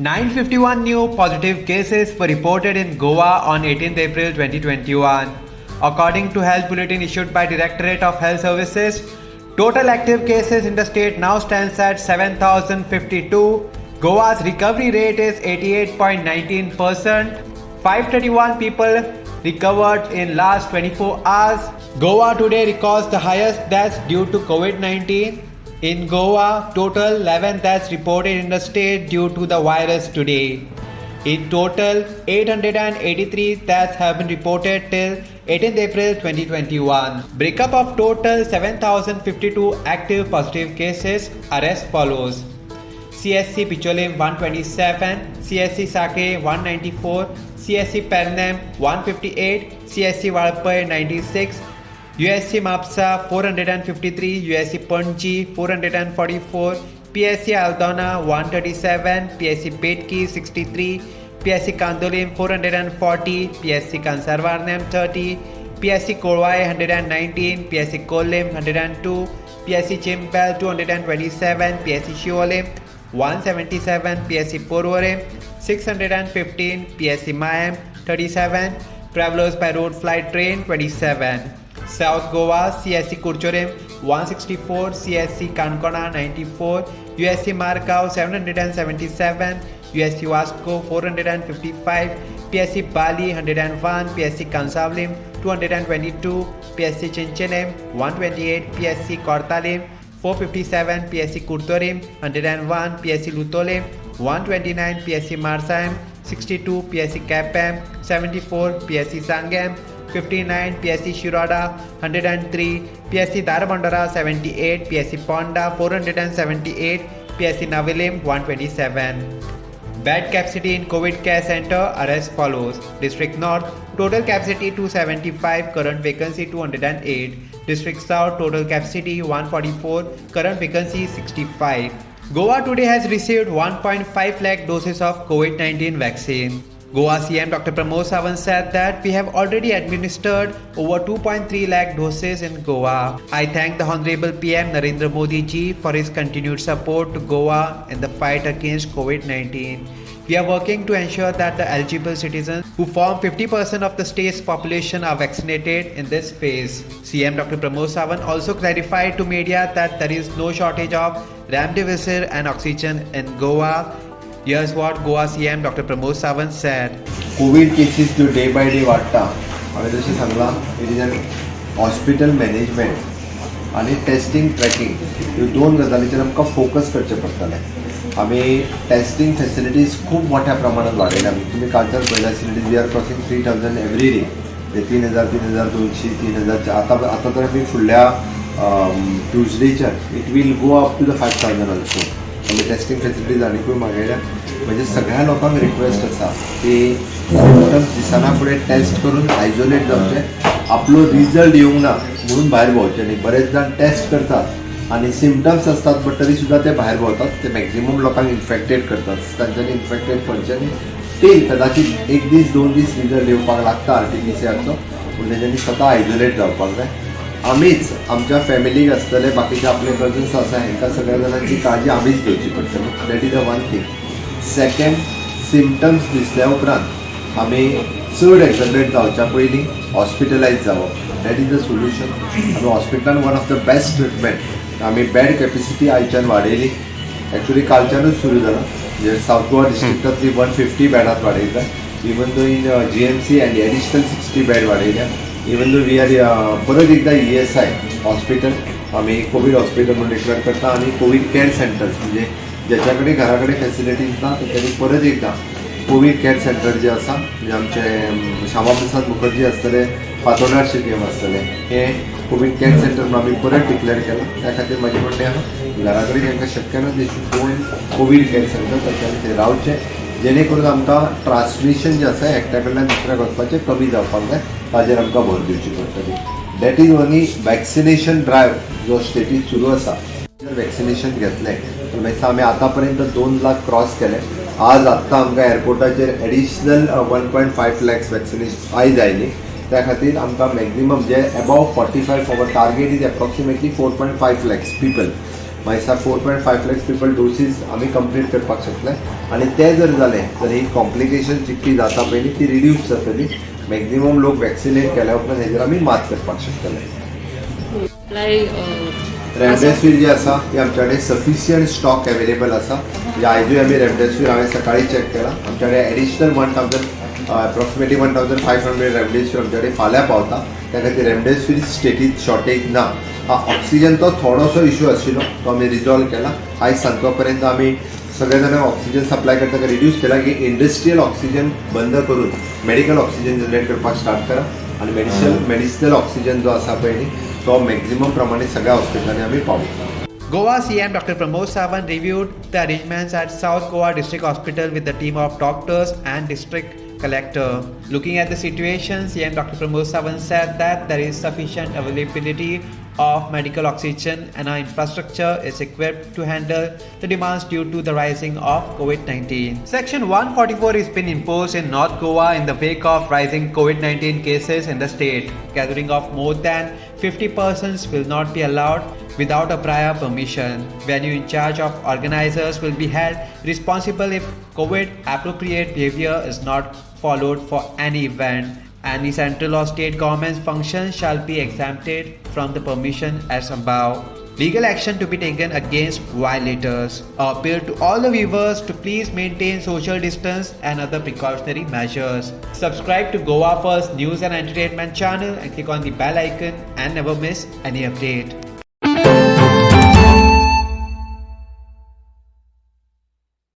951 new positive cases were reported in Goa on 18th April 2021. According to health bulletin issued by Directorate of Health Services, total active cases in the state now stands at 7,052. Goa's recovery rate is 88.19%. 531 people recovered in last 24 hours. Goa today records the highest deaths due to COVID-19. In Goa, total 11 deaths reported in the state due to the virus today. In total, 883 deaths have been reported till 18th April 2021. Breakup of total 7,052 active positive cases are as follows: CSC Bicholim 127, CSC Sanquelim 194, CSC Pernem 158, CSC Valpoi 96, UHC Mapsa 453, UHC Panaji 444, PHC Aldona 137, PHC Betki 63, PHC Candolim 440, PHC Cansarvarnem 30, PHC Colvale 119, PHC Khorlim 102, PHC Chimbel 227, PHC Siolim 177, PHC Porvorim 615, PHC Mayem 37, travelers by road, flight, train 27. South Goa, CHC Curchorem 164, CHC Canacona 94, UHC Margao 777, UHC Vasco 455, PHC Balli 101, PHC Cansaulim 222, PHC Chinchinim 128, PHC Cortalim 457, PHC Curtorim 101, PHC Loutolim 129, PHC Marcaim 62, PHC Quepem 74, PHC Sanguem 59, PHC Shiroda 103, PHC Dharbandora 78, PHC Ponda 478, PHC Navelim 127. Bed capacity in COVID care center are as follows. District North, total capacity 275, current vacancy 208. District South, total capacity 144, current vacancy 65. Goa today has received 1.5 lakh doses of COVID-19 vaccine. Goa CM Dr. Pramod Sawant said that we have already administered over 2.3 lakh doses in Goa. I thank the Honorable PM Narendra Modi ji for his continued support to Goa in the fight against COVID-19. We are working to ensure that the eligible citizens who form 50% of the state's population are vaccinated in this phase. CM Dr. Pramod Sawant also clarified to media that there is no shortage of remdesivir and oxygen in Goa. Here's what Goa CM Dr. Pramod Sawant said. Covid cases ज्यो day by day वाडटा, हांवें जशें सांगलां, it is an hospital management आनी testing tracking, ह्यो दोन गजालीचेर आमकां फोकस करचें पडटलें. आमी टेस्टींग फेसिलिटीज खूब मोठ्या प्रमाणात वाडयल्या. तुमी कालच्यान पळयलें आसतलें, we are crossing 3,000 every day. ते 3,000, 3,200, 3,000, आतां आतां तर आमी फुडल्या ट्युजडेच्यान it will go up to the 5,000 also. आमी टेस्टींग फेसिलिटीज आनिकूय मागयल्या. म्हणजे सगळ्या लोकांक रिक्वेस्ट आसा की सिमटम्स दिसना फुडें टेस्ट करून आयजोलेट जावचें. आपलो रिजल्ट येवंक ना म्हणून भायर भोंवचें न्ही. बरेच जाण टेस्ट करतात आनी सिमटम्स आसतात, बट तरी सुद्दां ते भायर भोंवतात. ते मॅक्झिमम लोकांक इन्फेक्टेड करतात. तांच्यांनी इन्फेक्टेड करचें न्ही. ते कदाचित एक दीस, दोन दीस रिजल्ट येवपाक लागता आरटीपीसीआरचो, पूण तेंच्यांनी स्वता आयजोलेट जावपाक जाय. आमीच आमच्या फॅमिलीक आसतले, बाकीचे आपले कजन्स आसा, हेंकां सगळ्या जाणांची काळजी आमीच घेवची पडटली. That is a one thing. Second, symptoms दिसल्या उपरांत आमी चड एक्झाजरेट जावच्या पयलीं हॉस्पिटलायज जावप, that is the solution. आमी हॉस्पिटलान one of the best treatment, आमी बेड कॅपेसिटी आयच्यान वाडयली. एक्चुअली कालच्यानूच सुरू जाला. म्हणजे सावथ गोवा डिस्ट्रिक्टांतली 150 बेडात वाडयता, even though in GMC and additional 60 bed वाडयल्या. Even though we are परत एकदा ईएसआय हॉस्पिटल आमी कोवीड हॉस्पिटल म्हणून डिक्लेअर करता आनी कोवीड केअर सेंटर्स, म्हणजे ज्याच्या कडेन घरा कडेन फेसिलिटीज ना, तेंच्यांनी परत एकदा कोवीड केअर सेंटर जे आसा, म्हणजे आमचे श्यामा प्रसाद मुखर्जी आसतले, फातोर्डा स्टेडियम आसतले, हे कोवीड केअर सेंटर म्हणून आमी परत डिक्लेअर केलां. त्या खातीर म्हाजें म्हणणें आहा, घरा कडेन तांकां शक्य ना, they should go in COVID care center. ताच्यान ते रावचे, जेणे करून आमकां ट्रान्समिशन जें आसा एकट्या कडल्यान दुसऱ्याक वचपाचें कमी जावपाक जाय. ताजेर आमकां भर दिवची पडटली. That is only vaccination drive जो स्टेटीन सुरू आसा. जर वॅक्सिनेशन घेतलें तर मागीर आमी आतां पर्यंत 2 लाख क्रॉस केले. आज आत्तां आमकां एअरपोर्टाचेर additional 1.5 lakhs vaccination आयज आयली. त्या खातीर आमकां maximum J above 45, our target is approximately 4.5 lakhs people. म्हाका 4.5 lakhs people doses आमी कंप्लीट करपाक शकले आनी ते जर जालें तर ही कॉम्प्लिकेशन जितकी जाता पळय न्ही ती रिड्यूस जातली. मॅक्झिमम लोक वॅक्सिनेट केल्या उपरांत हेजेर आमी मात करपाक शकतले. सप्लाय रेमडेसिवीर जी आसा ती आमच्या कडेन सफिशियंट स्टॉक अवेलेबल आसा. म्हणजे आयजूय आमी रेमडेसिवीर हांवें सकाळी चॅक केला, आमच्या कडेन additional 1,000, approximately 1,500 remdesivir आमच्या कडेन फाल्यां पावता. त्या खातीर रेमडेसिवीर स्टेटीत शॉर्टेज ना. ऑक्सिजन तो थोडोसो इशू आशिल्लो तो आमी रिजॉल्व केला. आयज सांजचो पर्यंत आमी सगळे जाणांक ऑक्सिजन सप्लाय करता रिड्यूस केला की इंडस्ट्रियल ऑक्सिजन बंद करून मेडिकल ऑक्सिजन जनरेट करपाक स्टार्ट करा आनी मेडिसिनल ऑक्सिजन जो आसा पळय न्ही तो मॅक्झिमम प्रमाणे सगळ्या हॉस्पिटलांनी आमी पावयता. Goa CM Dr. Pramod Sawant reviewed the arrangements at South Goa District Hospital with the team of doctors and district collector. Looking at the situation, CM Dr. Pramod Sawant said that there is sufficient availability of medical oxygen and our infrastructure is equipped to handle the demands due to the rising of COVID-19. Section 144 has been imposed in North Goa in the wake of rising COVID-19 cases in the state. Gathering of more than 50 persons will not be allowed without a prior permission. Venue in charge of organizers will be held responsible if COVID appropriate behavior is not followed for any event. Any central or state government functions shall be exempted from the permission as above. Legal action to be taken against violators. Appeal to all the viewers to please maintain social distance and other precautionary measures. Subscribe to Goa First News and Entertainment channel and click on the bell icon and never miss any update.